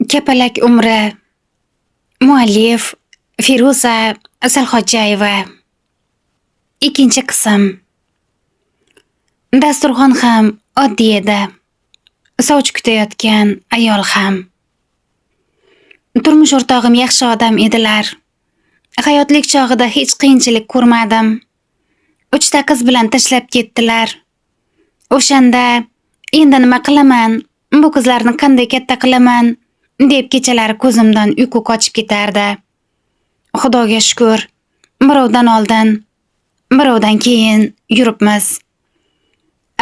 Kapalak umri. Muallif Feruza Asalxo'jayeva. Ikkinchi qism. Dasturxon ham oddiy edi. Sovchi kutayotgan ayol ham. Turmush o'rtog'im yaxshi odam edilar. Hayotlik chog'ida hech qiyinchilik ko'rmadim. 3 ta qiz bilan tashlab ketdilar. O'shanda endi nima qilaman? Bu qizlarni qanday katta qilaman? Deb kechalari ko'zimdan uyqu qochib ketardi. Xudoga shukr, birovdan oldin, birovdan keyin yuribmiz.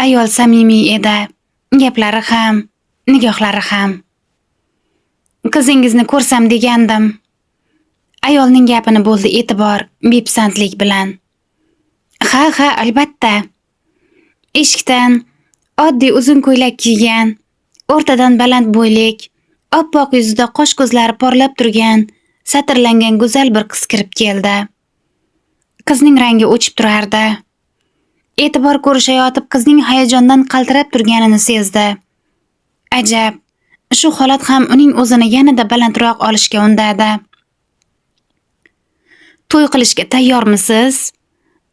Ayol samimiy edi. Gaplari ham, nigohlari ham. Qizingizni ko'rsam degandim. Ayolning gapini bo'ldi E'tibor bepisandlik bilan. Ha, ha, albatta. Eshikdan oddiy uzun ko'ylak kiygan, o'rtadan baland bo'ylik, oppoq yuzida qosh ko'zlari porlab turgan, satrlangan go'zal bir qiz kirib keldi. Qizning rangi o'chib turardi. E'tibor ko'rishayotib qizning hayajondan qaltirab turganini sezdi. Ajab, shu holat ham uning o'zini yanada balandroq olishga undadi. To'y qilishga tayyormisiz?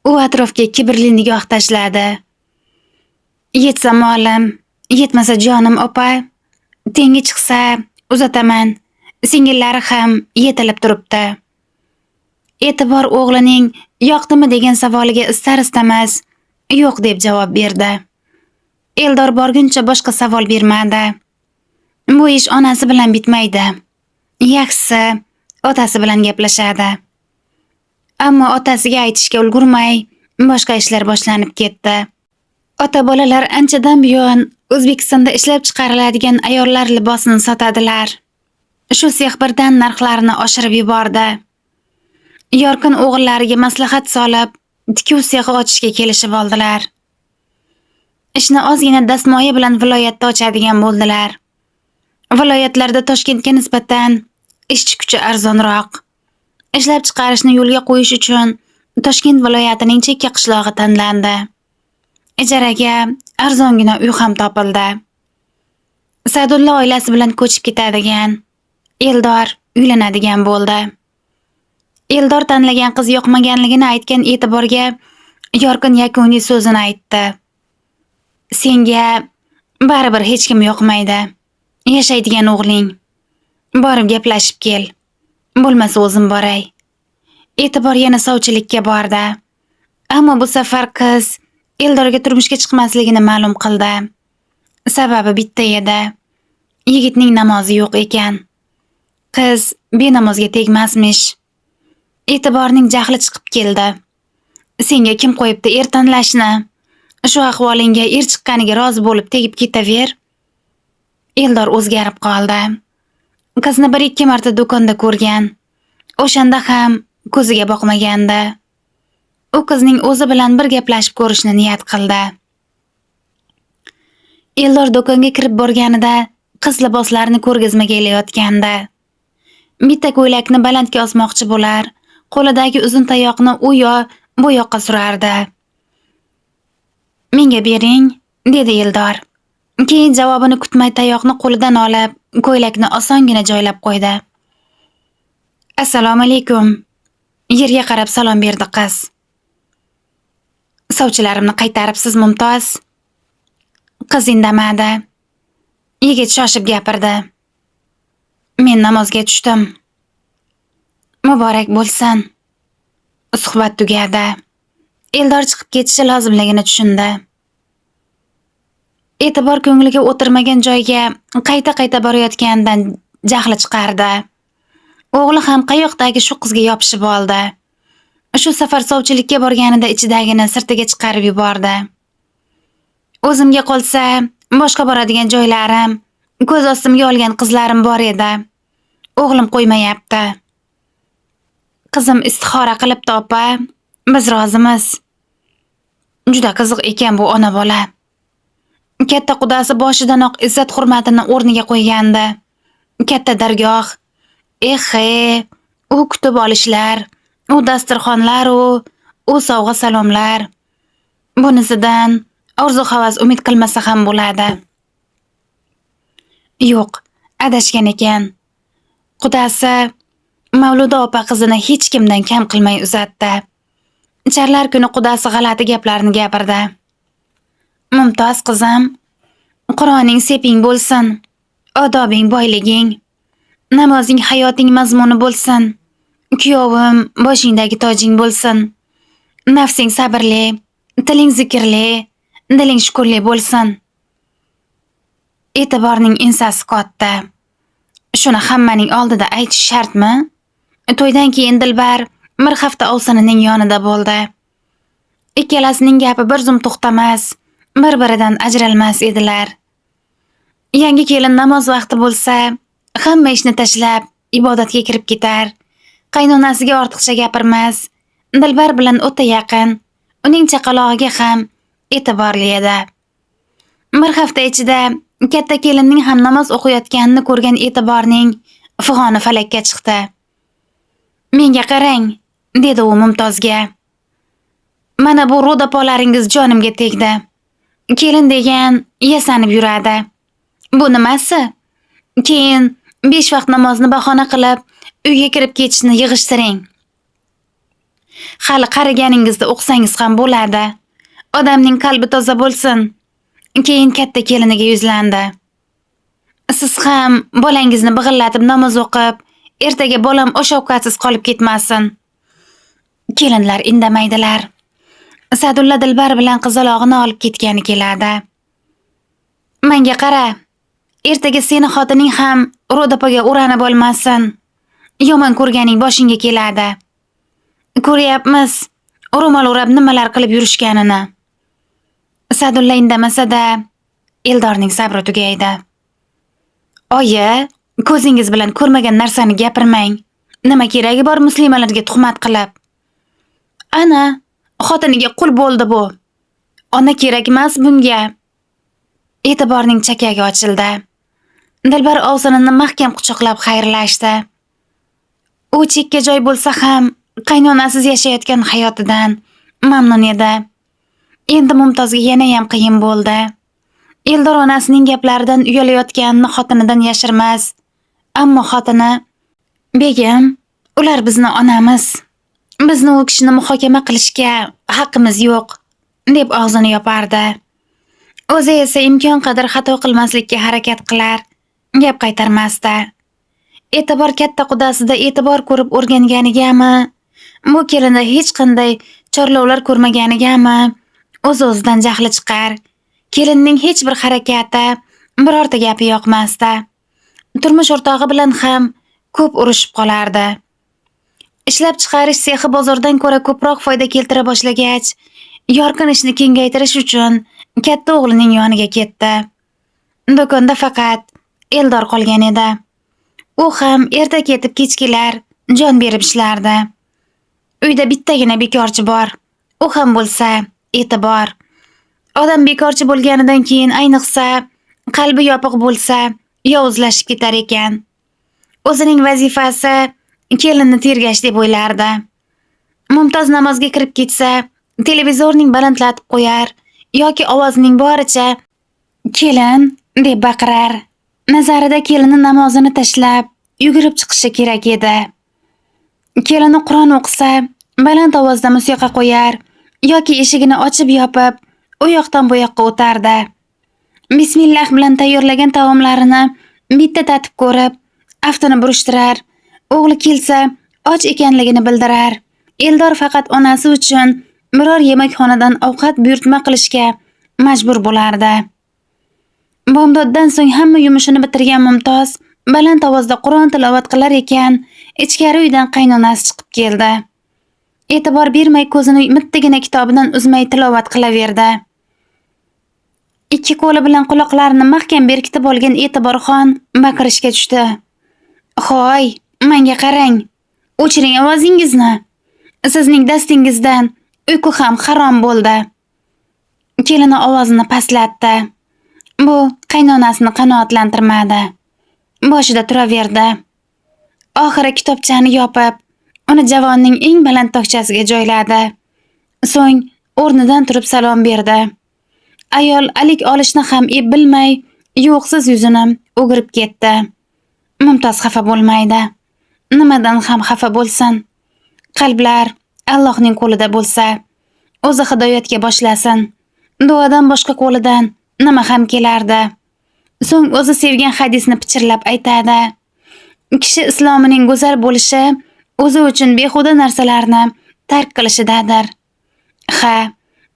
U atrofga kibrli nigoh tashladi. Yetsa molim, yetmasa jonim opa. Tengi chiqsa uzataman. Singillari ham yetilib turibdi. E'tibor o'g'lining yoqdimi degan savoliga istar-istamas yo'q deb javob berdi. Eldor borguncha boshqa savol bermadi. Bu ish onasi bilan bitmaydi. Yaxshisi otasi bilan gaplashadi. Ammo otasiga aytishga ulgurmay boshqa ishlar boshlanib ketdi. Ota bolalar anchadan buyon O'zbekistonda ishlab chiqariladigan ayollar libosini sotadilar. Shu sex birdan narxlarini oshirib yubordi. Yorqin o'g'illariga maslahat solib, tikuv sexi ochishga kelishib oldilar. Ishni ozgina dastmoya bilan viloyatda ochadigan bo'ldilar. Viloyatlarda Toshkentga nisbatan ishchi kuchi arzonroq. Ishlab chiqarishni yo'lga qo'yish uchun Toshkent viloyatining chekka qishlog'i tanlandi. Ijaraga arzongina uy ham topildi. Sa'dulla oilasi bilan ko'chib ketadigan, Eldor uylanadigan bo'ldi. Eldor tanlagan qiz yoqmaganligini aytgan E'tiborga Yorqin yakuniy so'zini aytdi. Senga baribir hech kim yoqmaydi. Yashaydigan o'g'ling. Borib gaplashib kel. Bo'lmasa o'zim boray. E'tibor yana sovchilikka bordi. Ammo bu safar qiz Eldorga turmushga chiqmasligini ma'lum qildi. Sababi bitta edi. Yigitning namozi yo'q ekan. Qiz benamozga tegmasmish. E'tiborning jahli chiqib keldi. Senga kim qo'yibdi er tanlashni? Shu ahvolingga er chiqqaniga rozi bo'lib tegib ketaver. Eldor o'zgarib qoldi. Qizni 1-2 marta do'konda ko'rgan. O'shanda ham ko'ziga boqmagandi. U qizning o'zi bilan bir gaplashib ko'rishni niyat qildi. Eldor do'konga kirib borganida qiz liboslarni ko'rgazmaga ilayotgandi. Bitta ko'ylakni balandga osmoqchi bo'lar, qo'lidagi uzun tayoqni u yo bu yoqqa surardi. Menga bering, dedi Eldor. Keyin javobini kutmay tayoqni qo'lidan olib, ko'ylakni osongina joylab qo'ydi. Assalomu alaykum. Yerga qarab salom berdi qiz. Sovchilarimni qaytaribsiz, Mumtoz. Qiz indamadi. Yigit shoshib gapirdi. Men namozga tushdim. Muborak bo'lsin. Suhbat tugadi. Eldor chiqib ketishi lozimligini tushundi. E'tibor ko'ngliga o'tirmagan joyga qayta-qayta borayotganidan jahli chiqardi. O'g'li ham qayoqdagi shu qizga yopishib oldi. Shu safar sovchilikka borganida ichidagini sirtiga chiqarib yubordi. O'zimga qolsa, boshqa boradigan joylarim, ko'z ostimga olgan qizlarim bor edi. O'g'lim qo'ymayapti. Qizim istixora qilibdi opa, biz rozimiz. Juda qiziq ekan bu ona bola. Katta qudasi boshidanoq izzat hurmatini o'rniga qo'ygandi. Katta dargoh, eh, u kutib olishlar, u dasturxonlar, u sovg'a salomlar. Bunisidan orzu havas umid qilmasa ham bo'ladi. Yo'q, adashgan ekan. Qudasi Mavluda opa qizini hech kimdan kam qilmay uzatdi. Charlar kuni qudasi g'alati gaplarni gapirdi. Mumtoz qizim, Qur'oning seping bo'lsin, odobing boyliging, namozing hayoting mazmuni bo'lsin, kuyovim boshingdagi tojing bo'lsin, nafsing sabrli, tiling zikrli, diling shukurli bo'lsin. E'tiborning ensasi katta. Shuni hammaning oldida aytish shartmi? To'ydan keyin Dilbar bir hafta ovsinining yonida bo'ldi. Ikkalasining gapi bir zum to'xtamas, bir-biridan ajralmas edilar. Yangi kelin namoz vaqti bo'lsa, hamma ishni tashlab ibodatga kirib ketar. Qaynonasiga ortiqcha gapirmas, Dilbar bilan o'ta yaqin, uning chaqalog'iga ham e'tiborli edi. Bir hafta ichida katta kelinning ham namoz o'qiyotganini ko'rgan E'tiborning fig'oni falakka chiqdi. "Menga qarang", dedi u Mumtozga. "Mana bu ro'dapolaringiz jonimga tegdi. Kelin degan yasanib yuradi. Bu nimasi? Keyin 5 vaqt namozni bahona qilib uyga kirib ketishni yig'ishtiring. Hali qariganingizda o'qisangiz ham bo'ladi. Odamning qalbi toza bo'lsin." Keyin katta keliniga yuzlandi. "Siz ham bolangizni big'illatib namoz o'qib, ertaga bolam osh ovqatsiz qolib ketmasin." Kelinlar indamaydilar. Sadulla Dilbar bilan qizalog'ini olib ketgani keladi. "Menga qara, ertaga seni xotining ham ro'dapaga o'ranib olmasin. Yomon ko'rganing boshingga keladi. Ko'ryapmiz, ro'mol o'rab nimalar qilib yurishganini." Sadulla indamasa-da, Eldorning sabri tugaydi. "Oyi, ko'zingiz bilan ko'rmagan narsani gapirmang. Nima keragi bor muslimalarga tuhmat qilib? Ana, xotiniga qul bo'ldi bu. Ona kerak emas bunga." E'tiborning chakagi ochildi. Dilbar ovsinini mahkam quchoqlab xayrlashdi. U chekka joy bo'lsa ham qaynonasiz yashayotgan hayotidan mamnun edi. Endi Mumtozga yanayam qiyin bo'ldi. Eldor onasining gaplaridan uyalayotganini xotinidan yashirmas. Ammo xotini, "Begim, ular bizni onamiz. Bizni u kishini muhokama qilishga haqqimiz yo'q", deb og'zini yopardi. O'zi esa imkon qadar xato qilmaslikka harakat qilar, gap qaytarmasdi. E'tibor katta qudasida e'tibor ko'rib o'rganganigami, bu kelinda hech qanday chorlovlar ko'rmaganigami, o'z-o'zidan jahli chiqar. Kelinning hech bir harakati, birorta gapi yoqmasdi. Turmush o'rtog'i bilan ham ko'p urushib qolardi. Ishlab chiqarish sexi bozordan ko'ra ko'proq foyda keltira boshlagach, yorqin ishni kengaytirish uchun katta o'g'lining yoniga ketdi. Do'konda faqat Eldor qolgan edi. U ham erta ketib kech kelar, jon berib ishlardi. Uyda bittagina bekorchi bor. U ham bo'lsa E'tibor. Odam bekorchi bo'lganidan keyin ayniqsa qalbi yopiq bo'lsa yovuzlashib ketar ekan. O'zining vazifasi kelinni tergash deb o'ylardi. Mumtoz namozga kirib ketsa, televizorning balandlatib qo'yar yoki ovozining boricha "Kelin" deb baqirar. Nazarida kelini namozini tashlab yugurib chiqishi kerak edi. Kelini Qur'on o'qisa, baland ovozda musiqa qo'yar yoki eshigini ochib yopib, u yoqdan bu yoqqa o'tardi. Bismillah bilan tayyorlagan taomlarini bitta tatib ko'rib, aftini burishtirar. O'g'li kelsa, och ekanligini bildirar. Eldor faqat onasi uchun biror yemakxonadan ovqat buyurtma qilishga majbur bo'lardi. Bomdoddan so'ng hamma yumushini bitirgan Mumtoz baland ovozda Qur'on tilovat qilar ekan, ichkari uydan qaynonasi chiqib keldi. E'tibor bermay ko'zini mittigina kitobidan uzmay tilovat qilaverdi. Ikki qo'li bilan quloqlarini mahkam berkitib olgan E'tiborxon baqirishga tushdi. "Hoy, menga qarang. O'chiring ovozingizni. Sizning dastingizdan uyqu ham harom bo'ldi." Kelini ovozini pastlatdi. Bu qaynonasini qanoatlantirmadi. Boshida turaverdi. Oxiri kitobchani yopib, uni javonning eng baland tokchasiga joyladi. So'ng o'rnidan turib salom berdi. Ayol alik olishni ham ep bilmay, yo'qsiz yuzini o'girib ketdi. Mumtoz xafa bo'lmaydi. Nimadan ham xafa bo'lsin? Qalblar Allohning qo'lida bo'lsa, o'zi hidoyatga boshlasin. Duodan boshqa qo'lidan nima ham kelardi? So'ng o'zi sevgan hadisni pichirlab aytadi. Kishi islomining go'zal bo'lishi o'zi uchun behuda narsalarni tark qilishidadir. Ha,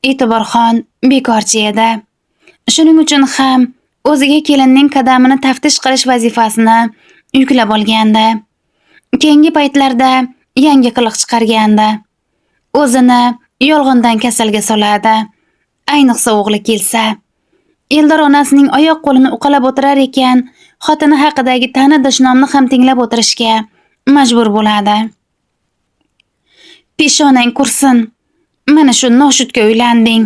E'tiborxon bekorchi edi. Shuning uchun ham o'ziga kelinning qadamini taftish qilish vazifasini yuklab olgandi. Keyingi paytlarda yangi qiliq chiqargandi. O'zini yolg'ondan kasalga soladi. Ayniqsa o'g'li kelsa. Eldor onasining oyoq qo'lini uqalab o'tirar ekan, xotini haqidagi ta'na dashnomni ham tinglab o'tirishga majbur bo'ladi. Peshonang qursin. Mana shu noshudga uylanding.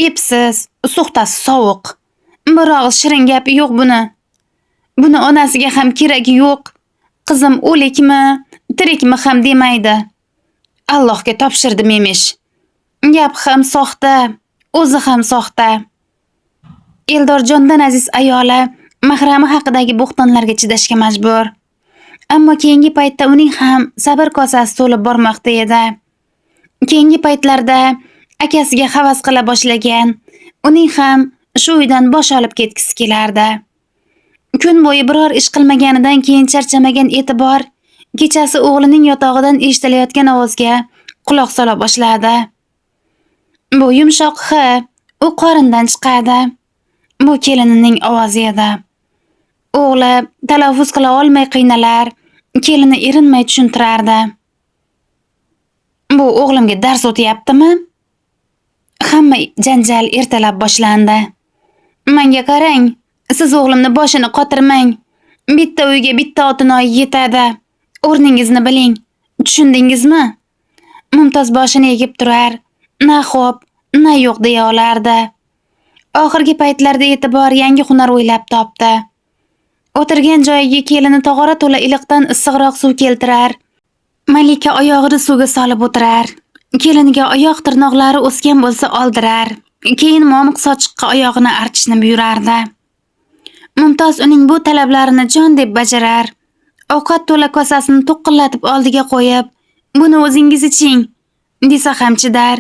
Epsiz, suxtasi sovuq. Bir og'iz shirin gapi yo'q buni. Buni onasiga ham keragi yo'q. Qizim o'likmi, tirikmi ham demaydi. Allohga topshirdim emish. Gap ham soxta, o'zi ham soxta. Eldor jondan aziz ayoli mahrami haqidagi bo'xtonlarga chidashga majbur. Ammo keyingi paytda uning ham sabr kosasi to'lib bormoqda edi. Keyingi paytlarda akasiga havas qila boshlagan, uning ham shu uydan bosh olib ketgisi kelardi. Kun bo'yi biror ish qilmaganidan keyin charchamagan E'tibor kechasi o'g'lining yotog'idan eshitilayotgan ovozga quloq sola boshladi. Bu yumshoq h, u qorindan chiqadi. Bu kelinining ovozi edi. O'g'li talaffuz qila olmay qiynalar, kelini erinmay tushuntirardi. Bu o'g'limga dars o'tyaptimi? Hamma janjal ertalab boshlandi. Menga qarang, siz o'g'limni boshini qotirmang. Bitta uyga bitta otinoy yetadi. O'rningizni biling. Tushundingizmi? Mumtoz boshini egib turar, na xo'p, na yo'q deya olardi. Oxirgi paytlarda E'tibor yangi hunar o'ylab topdi. O'tirgan joyiga kelini tog'ora to'la iliqdan issiqroq suv keltirar. Malika oyog'ini suvga solib o'tirar. Keliniga oyoq tirnoqlari o'sgan bo'lsa oldirar. Keyin momiq sochiqqa oyog'ini artishni buyurardi. Mumtoz uning bu talablarini jon deb bajarar. Ovqat to'la kosasini to'qillatib oldiga qo'yib, "Buni o'zingiz iching" desa ham chidar.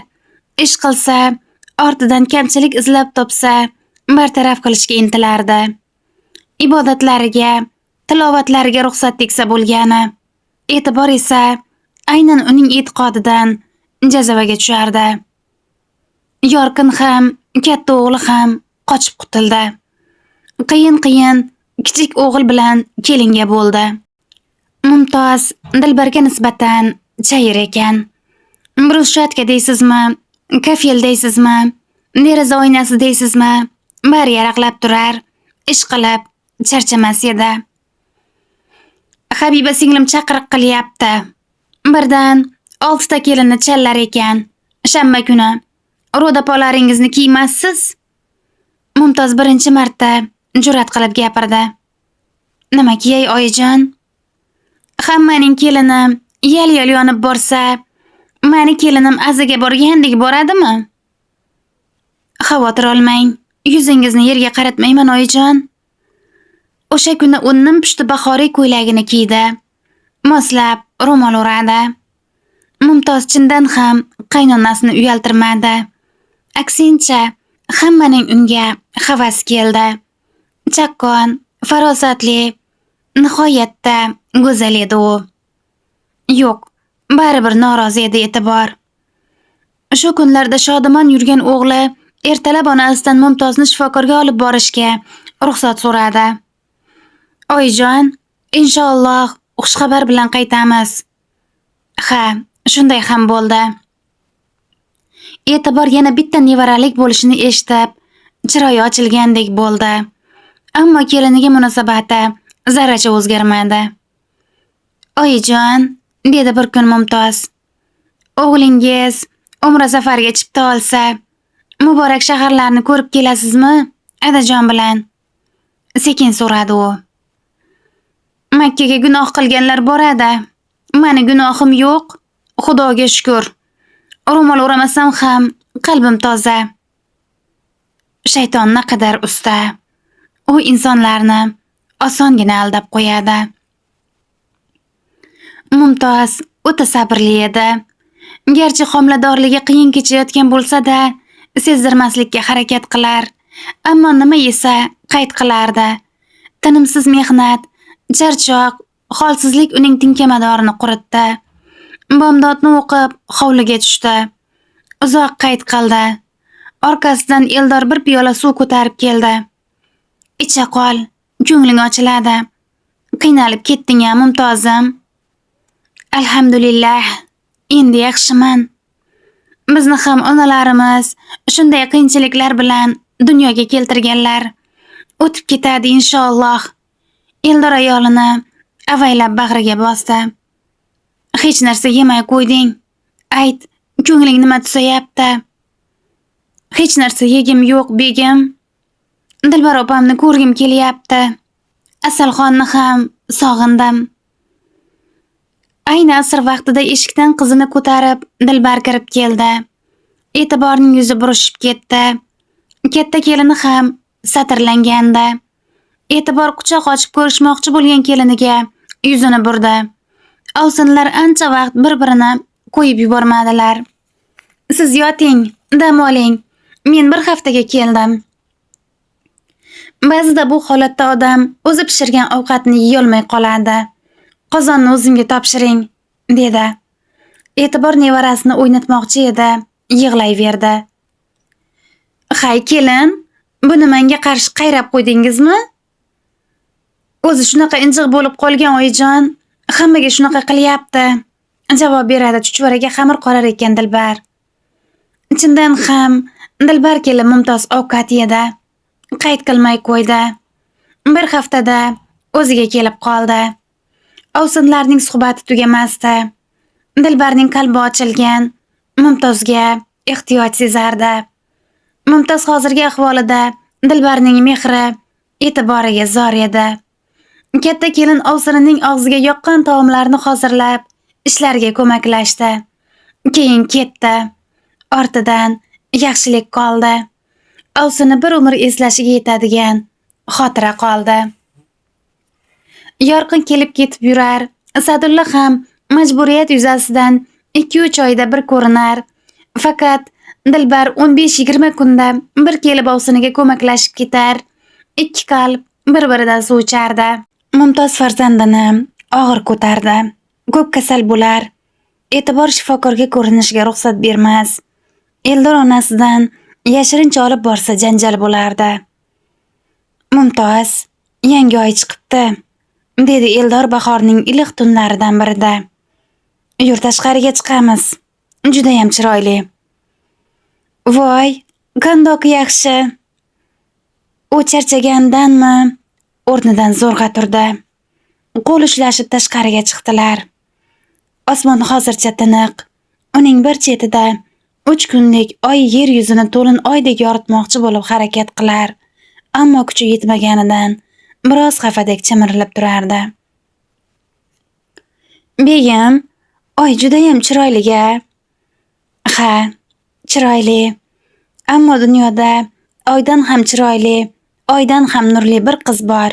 Ish qilsa, ortidan kamchilik izlab topsa, bartaraf qilishga intilardi. Ibodatlariga, tilovatlariga ruxsat tegsa bo'lgani. E'tibor esa aynan uning e'tiqodidan jazavaga tushardi. Yorqin ham, katta o'g'li ham qochib qutuldi. Qiyin-qiyin kichik o'g'il bilan kelinga bo'ldi. Mumtoz Dilbarga nisbatan chayir ekan. Bruschatka deysizmi, kafel deysizmi, deraza oynasi deysizmi, bari yaraqlab turar, ish qilib charchamas edi. Habiba singlim chaqiriq qilyapti. Birdan 6 ta kelinni challar ekan. Shanba kuni ro'dapolaringizni kiymassiz? Mumtoz birinchi marta jur'at qilib gapirdi. Nima kiyay oyijon? Hammaning kelini yal-yal yonib borsa, mani kelinim azaga borgandek boradimi? Xavotir olmang, yuzingizni yerga qaratmayman oyijon. O'sha kuni o'nnim pushti bahoriy ko'ylagini kiydi. Moslab ro'mol o'radi. Mumtoz chindan ham qaynonasini uyaltirmadi. Aksincha, hammaning unga havas keldi. Chaqqon, farosatli, nihoyatda go'zal edi u. Yo'q, baribir norozi edi E'tibor. Shu kunlarda shodimon yurgan o'g'li ertalab onasidan Mumtozni shifokorga olib borishga ruxsat so'radi. Oyijon, inshaalloh xushxabar bilan qaytamiz. Ha, shunday ham bo'ldi. E'tibor yana bitta nevaralik bo'lishini eshitib, chiroyi ochilgandek bo'ldi. Ammo keliniga munosabati zarracha o'zgarmadi. Oyijon, dedi bir kun Mumtoz. O'g'lingiz umra safariga chipta olsa, muborak shaharlarni ko'rib kelasizmi, adajon bilan? Sekin so'radi u. Makkaga gunoh qilganlar boradi. Mani gunohim yo'q, Xudoga shukr. Ro'mol o'ramasam ham qalbim toza. Shayton naqadar usta. U insonlarni osongina aldab qo'yadi. Mumtoz o'ta sabrli edi. Garchi homiladorligi qiyin kechayotgan bo'lsa-da, sezdirmaslikka harakat qilar. Ammo nima yesa qayd qilardi. Tinimsiz mehnat, charchoq, holsizlik uning tinkamadorini quritdi. Bomdodni o'qib hovliga tushdi. Uzoq qayd qildi. Orqasidan Eldor bir piyola suv ko'tarib keldi. Icha qol, ko'ngling ochiladi. Qiynalib ketding-a, Mumtozim? Alhamdulillah, endi yaxshiman. Bizni ham onalarimiz shunday qiyinchiliklar bilan dunyoga keltirganlar. O'tib ketadi inshaalloh. Eldor ayolini avaylab bag'riga bosdi. Hech narsa yemay qo'yding. Ayt, ko'ngling nima tusayapti? Hech narsa yegim yo'q, begim. Dilbar opamni ko'rgim kelyapti. Asalxonni ham sog'indim. Ayni asr vaqtida eshikdan qizini ko'tarib Dilbar kirib keldi. E'tiborning yuzi burishib ketdi. Katta kelini ham satrlangandi. E'tibor quchoq ochib ko'rishmoqchi bo'lgan keliniga yuzini burdi. Ovsinlar ancha vaqt bir-birini qo'yib yubormadilar. Siz yoting, dam oling. Men bir haftaga keldim. Ba'zida bu holatda odam o'zi pishirgan ovqatni yeyolmay qoladi. Qozonni o'zimga topshiring, dedi. E'tibor nevarasini o'ynatmoqchi edi, yig'layverdi. Hay kelin, buni menga qarshi qayrab qo'ydingizmi? O'zi shunaqa injiq bo'lib qolgan oyijon, hammaga shunaqa qilyapti. Javob beradi chuchvaraga xamir qolar ekan Dilbar. Chindan ham Dilbar kelin Mumtoz ovqat yedi. Qayd qilmay qo'ydi. Bir haftada o'ziga kelib qoldi. Ovsinlarning suhbati tugamasdi. Dilbarning qalbi ochilgan, Mumtozga ehtiyoj sezardi. Mumtoz hozirgi ahvolida Dilbarning mehri, e'tiboriga zor edi. Katta kelin ovsinining og'ziga yoqqan taomlarni hozirlab, ishlariga ko'maklashdi. Keyin ketdi. Ortidan yaxshilik qoldi. Ovsini bir umr eslashiga yetadigan xotira qoldi. Yorqin kelib ketib yurar. Sadulla ham majburiyat yuzasidan 2-3 oyda bir ko'rinar. Faqat Dilbar 15-20 kunda bir kelib ovsiniga ko'maklashib ketar. Ikki qalb bir-biridan suv ichardi. Mumtoz farzandini og'ir ko'tardi. Ko'p kasal bo'lar. E'tibor shifokorga ko'rinishga ruxsat bermas. Eldor onasidan yashirincha olib borsa janjal bo'lardi. Mumtoz, yangi oy chiqibdi, dedi Eldor bahorning iliq tunlaridan birida. Yur tashqariga chiqamiz. Judayam chiroyli. Voy, qandoq yaxshi. U charchagandanmi o'rnidan zo'rg'a turdi. Qo'l ushlashib tashqariga chiqdilar. Osmon hozircha tiniq. Uning bir chetida 3 kunlik oy yer yuzini to'lin oydek yoritmoqchi bo'lib harakat qilar, ammo kuchi yetmaganidan biroz xafadek chimirilib turardi. Begim, oy judayam chiroyli-a. Ha, chiroyli. Ammo dunyoda oydan ham chiroyli, oydan ham nurli bir qiz bor.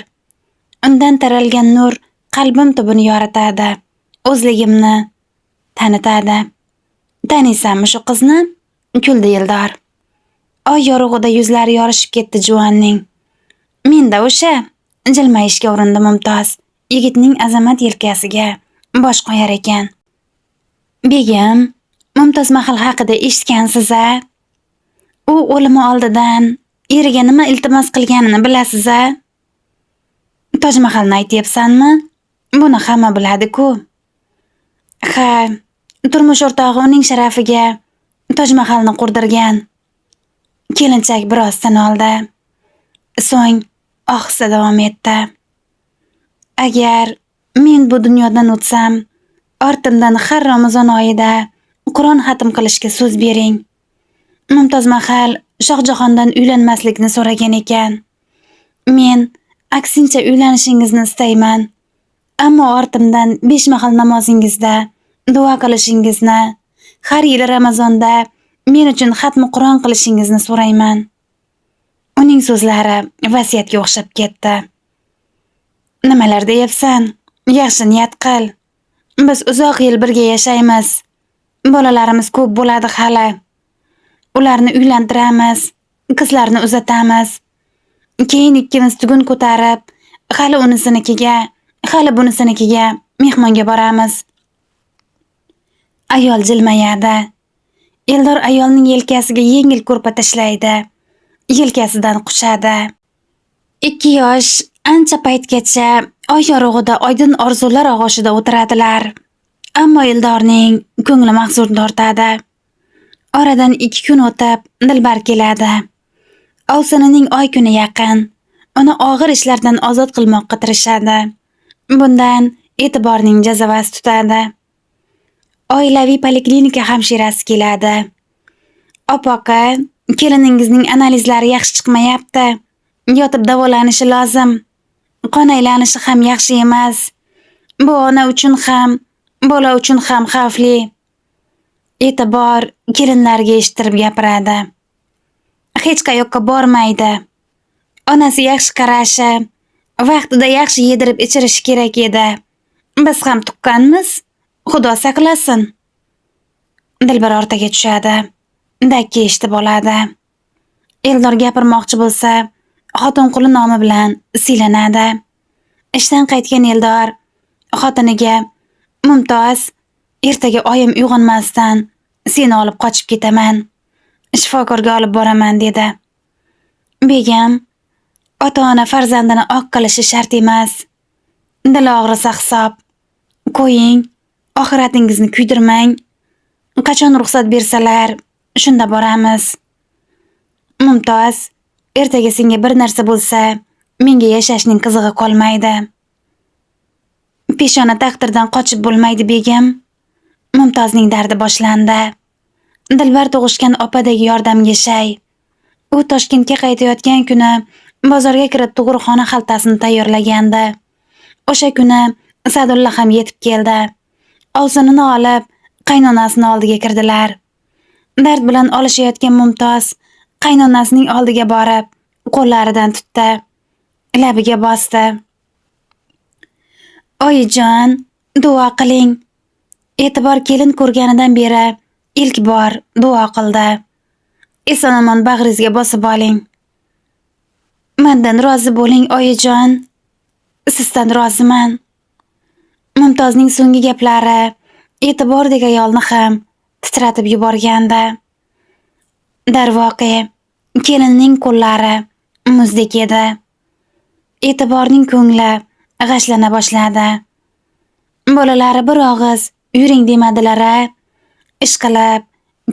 Undan taralgan nur qalbim tubini yoritadi, o'zligimni tanitadi. Taniysanmi shu qizni? Kuldi Eldor. Oy yorug'ida yuzlari yorishib ketdi juvonning. Menda o'sha, jilmayishga urindi Mumtoz. Yigitning azamat yelkasiga bosh qo'yar ekan. Begim, Mumtoz Mahal haqida eshitgansiz-a? U o'limi oldidan eriga nima iltimos qilganini bilasiz-a? Toj Mahalni aytyapsanmi? Buni hamma biladi-ku. Ha, turmush o'rtog'i uning sharafiga Toj Mahalni qurdirgan. Kelinchak biroz tin oldi. So'ng ohista davom etdi. Agar men bu dunyodan o'tsam, ortimdan har Ramazon oyida Qur'on xatm qilishga so'z bering. Mumtoz Mahal Shohjahondan uylanmaslikni so'ragan ekan. Men aksincha uylanishingizni istayman. Ammo ortimdan 5 mahal namozingizda duo qilishingizni, har yili Ramazonda men uchun xatmi Qur'on qilishingizni so'rayman. Uning so'zlari vasiyatga o'xshab ketdi. Nimalar deyapsan? Yaxshi niyat qil. Biz uzoq yil birga yashaymiz. Bolalarimiz ko'p bo'ladi hali. Ularni uylantiramiz, qizlarni uzatamiz. Keyin ikkimiz tugun ko'tarib, hali unisinikiga, hali bunisinikiga mehmonga boramiz. Ayol jilmayadi. Eldor ayolning yelkasiga yengil ko'rpa tashlaydi. Yelkasidan quchadi. Ikki yosh ancha paytgacha oy yorug'ida oydin orzular og'ushida o'tiradilar. Ammo Eldorning ko'ngli mahzun tortadi. Oradan 2 kun o'tib Dilbar keladi. Ovsinining oy kuni yaqin. Uni og'ir ishlardan ozod qilmoqqa tirishadi. Bundan E'tiborning jazavasi tutadi. Oilaviy poliklinika hamshirasi keladi. Opoqa, keliningizning analizlari yaxshi chiqmayapti. Yotib davolanishi lozim. Qon aylanishi ham yaxshi emas. Bu ona uchun ham, bola uchun ham xavfli. E'tibor kelinlarga eshittirib gapiradi. Hech qayoqqa bormaydi. Onasi yaxshi qarashi, vaqtida yaxshi yedirib ichirishi kerak edi. Biz ham tuqqanmiz. Xudo saqlasin. Dilbar o'rtaga tushadi. Dakki eshitib oladi. Eldor gapirmoqchi bo'lsa, xotin quli nomi bilan siylanadi. Ishdan qaytgan Eldor xotiniga: "Mumtoz, ertaga oyim uyg'onmasdan seni olib qochib ketaman. Shifokorga olib boraman" dedi. Begam, ota-ona farzandini oq qilishi shart emas. Dil og'risa hisob. Qo'ying, oxiratingizni kuydirmang. Qachon ruxsat bersalar, shunda boramiz. Mumtoz, ertaga senga bir narsa bo'lsa, menga yashashning qizig'i qolmaydi. Peshona taqdirdan qochib bo'lmaydi begam. Mumtozning dardi boshlandi. Dilbar tug'ishgan opadagi yordamga shay. U Toshkentga qaytayotgan kuni bozorga kirib tug'ruqxona xaltasini tayyorlagandi. O'sha kuni Sadulla ham yetib keldi. Ovsinini olib, qaynonasini oldiga kirdilar. Dard bilan olishayotgan Mumtoz qaynonasining oldiga borib, qo'llaridan tutdi. Labiga bosdi. Oyijon, duo qiling. E'tibor kelin ko'rganidan beri ilk bor duo qildi. Eson-omon bag'ringizga bosib oling. Mendan rozi bo'ling, oyijon. Sizdan roziman. Mumtozning so'nggi gaplari E'tibordek ayolni ham titratib yuborgandi. Darvoqe, kelinning qo'llari muzdek edi. E'tiborning ko'ngli g'ashlana boshladi. Bolalari bir og'iz yuring demadilar-a. Ishqilib,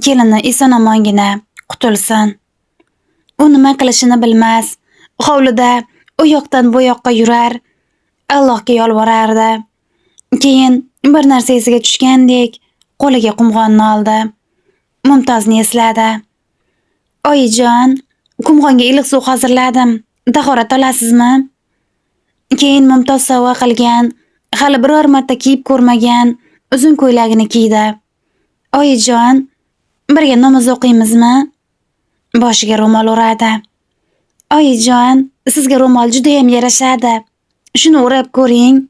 kelini eson-omongina qutulsin. U nima qilishini bilmas, hovlida u yoqdan bu yoqqa yurar, Allohga yolvorardi. Keyin bir narsa esiga tushgandek qo'liga qumg'onni oldi. Mumtozni esladi. Oyijon, qumg'onga iliq suv hozirladim. Tahorat olasizmi? Keyin Mumtoz sovg'a qilgan, hali biror marta kiyib ko'rmagan uzun ko'ylagini kiydi. Oyijon, birga namoz o'qiymizmi? Boshiga ro'mol o'radi. Oyijon, sizga ro'mol juda ham yarashadi. Shuni o'rab ko'ring.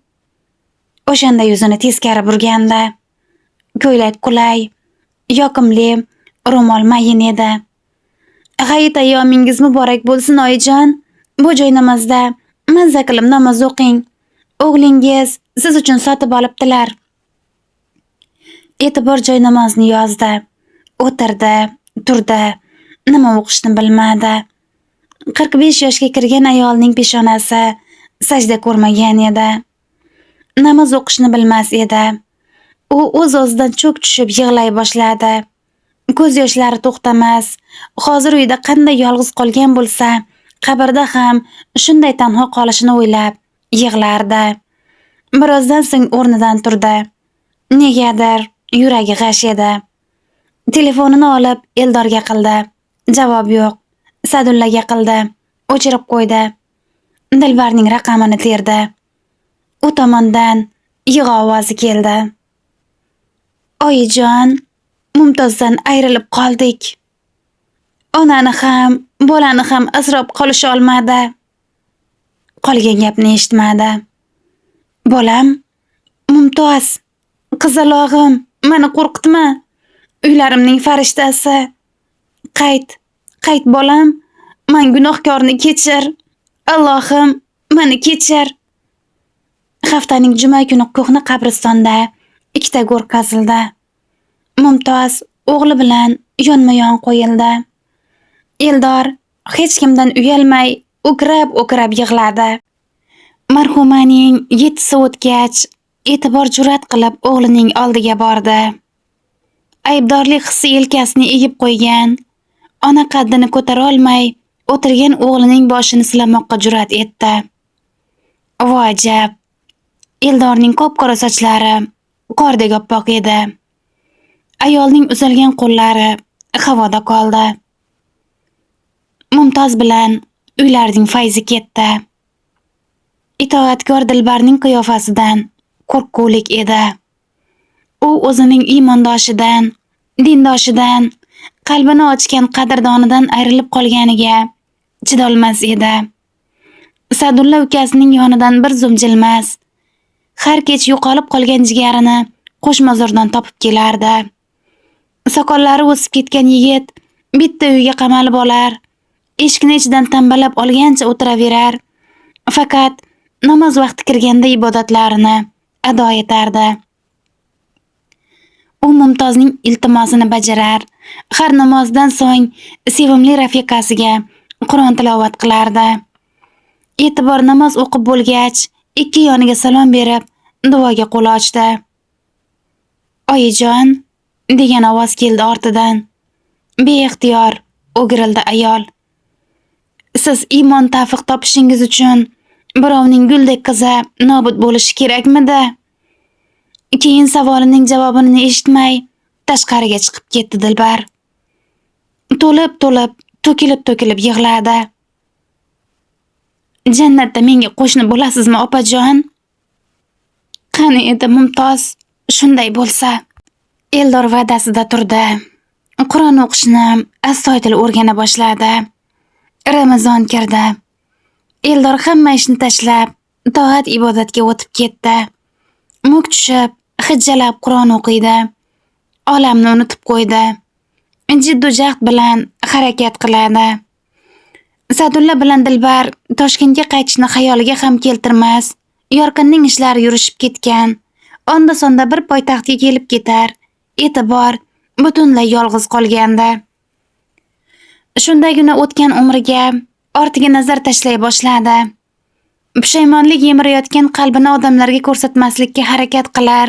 O'shanda yuzini teskari burgandi. Ko'ylak qulay, yoqimli, ro'mol mayin edi. Hayit ayyomingiz muborak bo'lsin, oyijon. Bu joy namozda mazza qilib namoz o'qing. O'g'lingiz siz uchun sotib olibdilar. E'tibor joy namozni yozdi. O'tirdi, turdi, nima o'qishni bilmadi. 45 yoshga kirgan ayolning peshonasi sajda ko'rmagan edi. Namoz o'qishni bilmas edi. U o'z-o'zidan cho'k tushib yig'lay boshladi. Ko'z yoshlari to'xtamas. Hozir uyda qanday yolg'iz qolgan bo'lsa, qabrda ham shunday tanho qolishini o'ylab yig'lardi. Birozdan so'ng o'rnidan turdi. Negadir yuragi g'ash edi. Telefonini olib Eldorga qildi. Javob yo'q. Sadullaga qildi. O'chirib qo'ydi. Dilbarning raqamini terdi. U tomondan yig'i ovozi keldi. Oyijon, Mumtozdan ayrilib qoldik. Onani ham, bolani ham asrab qolisha olmadi. Qolgan gapni eshitmadi. Bolam, Mumtoz. Qizalog'im, meni qo'rqitma. Uylarimning farishtasi. Qayt, qayt bolam. Man gunohkorni kechir. Allohim, meni kechir. Haftaning juma kuni ko'hna qabristonda ikkita go'r qazildi. Mumtoz o'g'li bilan yonma-yon qo'yildi. Eldor hech kimdan uyalmay o'kirab-o'kirab yig'ladi. Marhumaning 7si o'tgach, E'tibor jur'at qilib o'g'lining oldiga bordi. Aybdorlik hissi yelkasini egib qo'ygan, ona qaddini ko'tara olmay o'tirgan o'g'lining boshini silamoqqa jur'at etdi. Voy ajab! Eldorning qop-qora sochlari qordek oppoq edi. Ayolning uzilgan qo'llari havoda qoldi. Mumtoz bilan uylarning fayzi ketdi. Itoatkor Dilbarning qiyofasidan qo'rqqulik edi. U o'zining iymondoshidan, dindoshidan, qalbini ochgan qadrdonidan ayrilib qolganiga chidolmas edi. Sadulla ukasining yonidan bir zum jilmas. Har kech yo'qolib qolgan jigarini Qo'shmozordan topib kelardi. Soqollari o'sib ketgan yigit bitta uyga qamalib olar, eshikni ichidan tambalab olgancha o'tiraverar. Faqat namoz vaqti kirganda ibodatlarini ado etardi. U Mumtozning iltimosini bajarar, har namozdan so'ng sevimli rafiqasiga Qur'on tilovat qilardi. E'tibor namoz o'qib bo'lgach, ikki yoniga salom berib, duoga qo'l ochdi. "Oyijon", degan ovoz keldi ortidan. Beixtiyor o'girildi ayol. "Siz iymon tavfiq topishingiz uchun birovning guldek qizi nobud bo'lishi kerakmidi?" Keyin savolining javobini eshitmay tashqariga chiqib ketdi Dilbar. To'lib-to'lib, to'kilib-to'kilib yig'ladi. "Jannatda menga qo'shni bo'lasizmi, opajon?" Qani edi Mumtoz shunday bo'lsa. Eldor va'dasida turdi. Qur'on o'qishni astoydil o'rgana boshladi. Ramazon kirdi. Eldor hamma ishni tashlab, toat ibodatga o'tib ketdi. Muk tushib, hijjalab Qur'on o'qiydi. Olamni unutib qo'ydi. Jiddu jahd bilan harakat qiladi. Sadulla bilan Dilbar Toshkentga qaytishni xayoliga ham keltirmas. Yorqinning ishlari yurishib ketgan. Onda-sonda bir poytaxtga kelib ketar. E'tibor butunlay yolg'iz qolgandi. Shundagina o'tgan umriga ortiga nazar tashlay boshladi. Pushaymonlik yemirayotgan qalbini odamlarga ko'rsatmaslikka harakat qilar.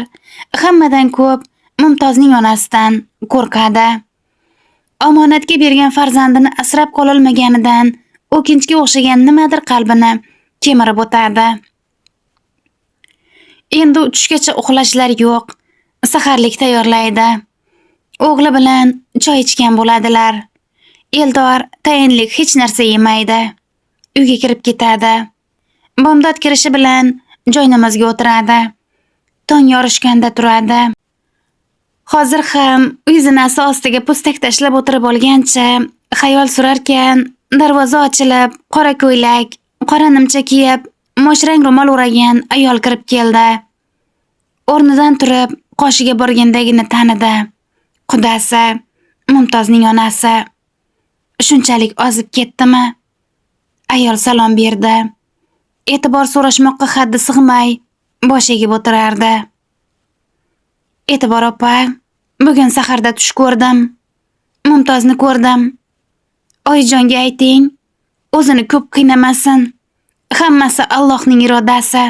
Hammadan ko'p Mumtozning onasidan qo'rqadi. Omonatga bergan farzandini asrab qololmaganidan o'kinchga o'xshagan nimadir qalbini kemirib o'tadi. Endi tushgacha uxlashlar yo'q. Saharlik tayyorlaydi. O'g'li bilan choy ichgan bo'ladilar. Eldor tayinlik hech narsa yemaydi. Uyga kirib ketadi. Bomdod kirishi bilan joy namozga o'tiradi. Tong yorishganda turadi. Hozir ham uy zinasi ostiga pustak tashlab o'tirib olgancha xayol surarkan, darvoza ochilib, qora ko'ylak, qora nimcha kiyib, moshrang ro'mol o'ragan ayol kirib keldi. O'rnidan turib, qoshiga borgandagina tanidi. Qudasi, Mumtozning onasi. Shunchalik ozib ketdimi? Ayol salom berdi. E'tibor so'rashmoqqa haddi sig'may, bosh egib o'tirardi. "E'tibor opa, bugun saharda tush ko'rdim. Mumtozni ko'rdim. Oyijonga ayting, o'zini ko'p qiynamasin. Hammasi Allohning irodasi.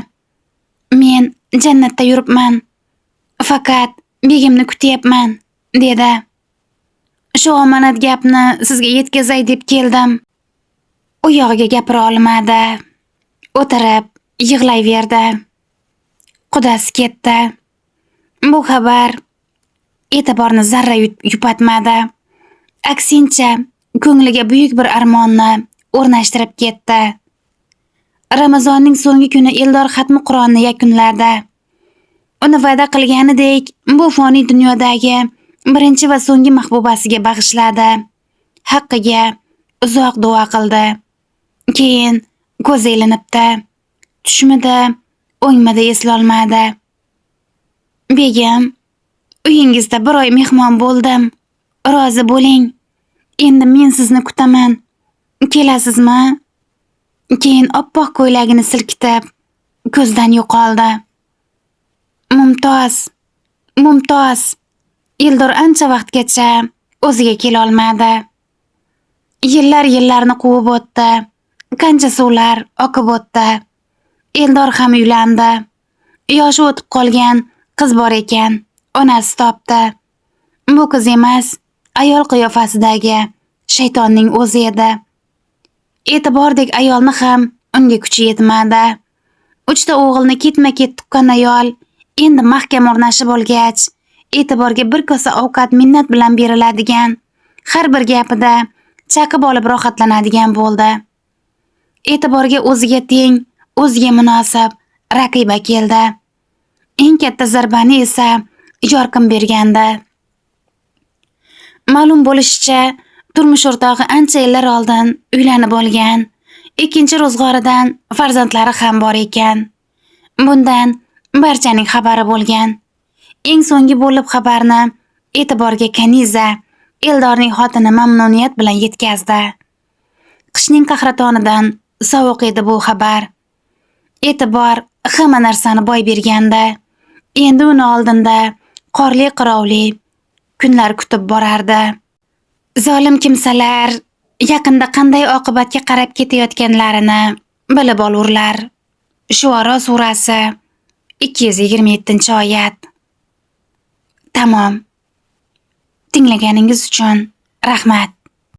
Men jannatda yuribman. Faqat begimni kutyapman", dedi. "Shu omonat gapni sizga yetkazay deb keldim." U yog'iga gapira olmadi. O'tirib yig'layverdi. Qudasi ketdi. Bu xabar E'tiborni zarra yupatmadi. Aksincha, ko'ngliga buyuk bir armonni o'rnashtirib ketdi. Ramazonning so'nggi kuni Eldor xatmi Qur'onni yakunladi. Uni va'da qilganidek, bu foniy dunyodagi birinchi va so'nggi mahbubasiga bag'ishladi. Haqqiga uzoq duo qildi. Keyin ko'zi ilinibdi. Tushmidi, o'ngmidi eslolmadi. Begim, uyingizda bir oy mehmon bo'ldim. Rozi bo'ling. Endi men sizni kutaman. Kelasizmi? Keyin oppoq ko'ylagini silkitib, ko'zdan yo'qoldi. Mumtoz, Mumtoz. Eldor ancha vaqtgacha o'ziga kela olmadi. Yillar yillarni quvib o'tdi. Qancha suvlar oqib o'tdi. Eldor ham uylandi. Yoshi o'tib qolgan qiz bor ekan, onasi topdi. Bu qiz emas, ayol qiyofasidagi shaytonning o'zi edi. E'tibordek ayolni ham unga kuchi yetmadi. 3 ta o'g'ilni ketma-ket tuqqan ayol endi mahkam o'rnashib olgach, E'tiborga bir kosa ovqat minnat bilan beriladigan, har bir gapida chaqib olib rohatlanadigan bo'ldi. E'tiborga o'ziga teng, o'ziga munosib raqiba keldi. Eng katta zarbani esa Yorqin bergandi. Ma'lum bo'lishicha, turmush o'rtog'i ancha yillar oldin uylanib olgan. Ikkinchi ro'zg'oridan farzandlari ham bor ekan. Bundan barchaning xabari bo'lgan. Eng so'nggi bo'lib xabarni E'tiborga Kaniza, Eldorning xotini mamnuniyat bilan yetkazdi. Qishning qahratonidan sovuq edi bu xabar. E'tibor hamma narsani boy bergandi. Endi uni oldinda qorli qirovli kunlar kutib borardi. Zolim kimsalar yaqinda qanday oqibatga qarab ketayotganlarini bilib olurlar. Shuaro surasi 227-oyat. Tamom. Tinglaganingiz uchun rahmat.